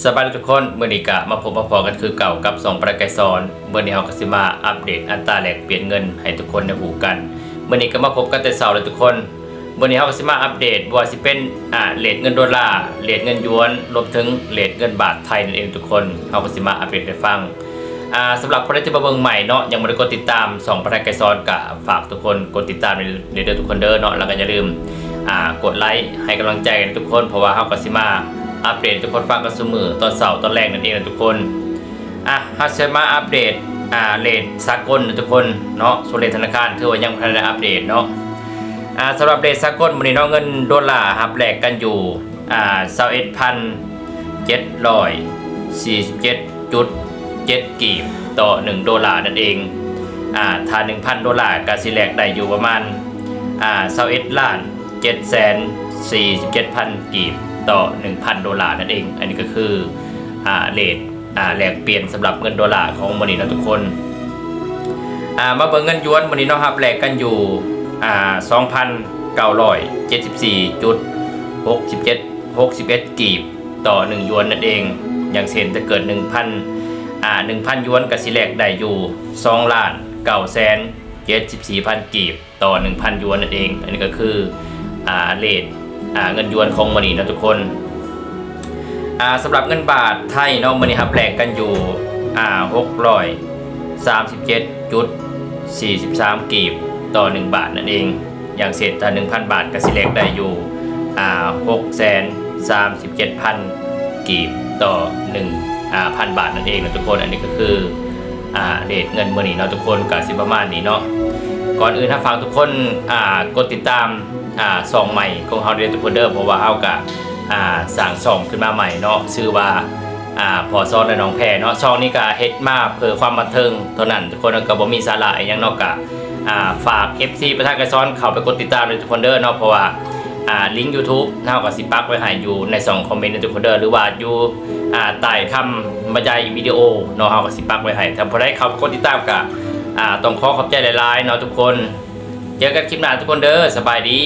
ສະບາຍດີທຸກຄົນ, ມື້ນີ້ກະມາພົບມາພໍ້ກັນຄືເກົ່າກັບຊ່ອງປະໄດໄກສອນ. ມື້ນີ້ເຮົາກະຊິມາອັບເດດອັດຕາແລກປ່ຽນເງິນໃຫ້ທຸກຄົນໄດ້ຮູ້ກັນ. ມື້ນີ້ກະມາພົບກັນແຕ່ເຊົ້າເລີຍທຸກຄົນ. ມື້ນີ້ເຮົາກະຊິມາອັບເດດ ບໍ່ວ່າຊິເປັນ ອາ ເຣດເງິນໂດລາ, ເຣດເງິນຢວນ, ລວມເຖິງເຣດເງິນບາດໄທນັ້ນເອງທຸກຄົນ. ເຮົາກະຊິມາອັບເດດໃຫ້ຟັງ. ອາ ສຳລັບຜູ້ໃດທີ່ມາເບິ່ງໃໝ່ເນາະ, ຍັງບໍ່ໄດ້ກົດຕິດຕາມຊ່ອງປະໄດໄກສອນ ກະຝາກທຸກຄົນກົດຕິດຕາມແດ່ເດີທຸກຄົນເດີເນາະ, ແລ້ວກະຢ່າລືມ ອາ ກົດໄລໃຫ້ກຳລັງໃຈກັນທຸກຄົນ, ເພາະວ່າເຮົາກະຊິມາອັບເດດໃຫ້ທຸກຄົນຟັງກັນຊຸມື້ ຕອນເຊົ້າຕອນແລງນັ້ນເອງນະທຸກຄົນ. ອາ ເຮົາຊິມາອັບເດດ ອາ ເຣດສາກົນນະທຸກຄົນເນາະ, ສ່ວນເຣດທະນາຄານຖືວ່າຍັງບໍ່ທັນໄດ້ອັບເດດເນາະ. ອາ ສຳລັບເຣດສາກົນມື້ນີ້ເນາະ, ເງິນໂດລາຮັບແລກກັນຢູ່ ອາ ຊາວເອັດພັນເຈັດຮ້ອຍສີ່ສິບເຈັດຈຸດເຈັດກີບຕໍ່ໜຶ່ງໂດລານັ້ນເອງ. ອາ ຖ້າໜຶ່ງພັນໂດລາກະຊິແລກໄດ້ຢູ່ປະມານ ອາ ຊາວເອັດລ້ານເຈັດແສນສີ່ສິບເຈັດພັນກີບຕໍ່ໜຶ່ງພັນໂດລານັ້ນເອງ. ອັນນີ້ກະຄື ອາ ເຣດ ອາ ແລກປ່ຽນສຳລັບເງິນໂດລາຂອງມື້ນີ້ເນາະທຸກຄົນ. ອາ ມາເບິ່ງເງິນຢວນມື້ນີ້ເນາະ, ຮັບແລກກັນຢູ່ ອາ ສອງພັນເກົ້າຮ້ອຍເຈັດສິບສີ່ຈຸດຫົກສິບເຈັດ ຫົກສິບເອັດກີບຕໍ່ໜຶ່ງຢວນນັ້ນເອງ. ຢ່າງເຊັ່ນ ຖ້າເກີດໜຶ່ງພັນ ອາ ໜຶ່ງພັນຢວນກະຊິແລກໄດ້ຢູ່ສອງລ້ານເກົ້າແສນເຈັດສິບສີ່ພັນກີບຕໍ່ໜຶ່ງພັນຢວນນັ້ນເອງ. ອັນນີ້ກະຄື ອາ ເຣດ ອາ ເງິນຢວນຂອງມື້ນີ້ເນາະທຸກຄົນ. ອາ ສຳລັບເງິນບາດໄທເນາະ, ມື້ນີ້ຮັບແລກກັນຢູ່ ອາ ຫົກຮ້ອຍສາມສິບເຈັດຈຸດສີ່ສິບສາມກີບຕໍ່ໜຶ່ງບາດນັ້ນເອງ. ຢ່າງເຊັ່ນ ຖ້າໜຶ່ງພັນບາດກະຊິແລກໄດ້ຢູ່ ອາ ຫົກແສນສາມສິບເຈັດພັນກີບຕໍ່ໜຶ່ງ ອາ ພັນບາດນັ້ນເອງນະທຸກຄົນ. ອັນນີ້ກະຄື ອາ ເຣດເງິນມື້ນີ້ເນາະທຸກຄົນ, ກະຊິປະມານນີ້ເນາະ. ກ່ອນອື່ນເຮົາຝາກທຸກຄົນ ອາ ກົດຕິດຕາມ ອາ ຊ່ອງໃໝ່ຂອງເຮົາເດີທຸກຄົນເດີ, ເພາະວ່າເຮົາກະ ອາ ສ້າງຊ່ອງຂຶ້ນມາໃໝ່ເນາະ, ຊື່ວ່າ ອາ ພໍ່ສອນ ແລະ ນ້ອງແພເນາະ. ຊ່ອງນີ້ກະເຮັດມາເພື່ອຄວາມບັນເທີງເທົ່ານັ້ນທຸກຄົນ, ກະບໍ່ມີສາລະອີ່ຫຍັງເນາະ. ກະ ອາ ຝາກເອັຟຊີປະທານໄກສອນເຂົ້າໄປກົດຕິດຕາມເດີທຸກຄົນເດີເນາະ, ເພາະວ່າ ອາ ລິງຢູທູບເຮົາກະຊິປັກໄວ້ໃຫ້ຢູ່ໃນຊ່ອງຄອມເມັນເດີທຸກຄົນເດີ ຫຼືວ່າຢູ່ ອາ ໃຕ້ຄຳບັນຍາຍວິດີໂອເນາະ, ເຮົາກະຊິປັກໄວ້ໃຫ້. ຖ້າຜູ້ໃດເຂົ້າໄປກົດຕິດຕາມກະ ອາ ຕ້ອງຂໍຂອບໃຈຫຼາຍໆເນາະທຸກຄົນ. ເຈີກັນຄລິບໜ້າທຸກຄົນເດີ, ສະບາຍດີ.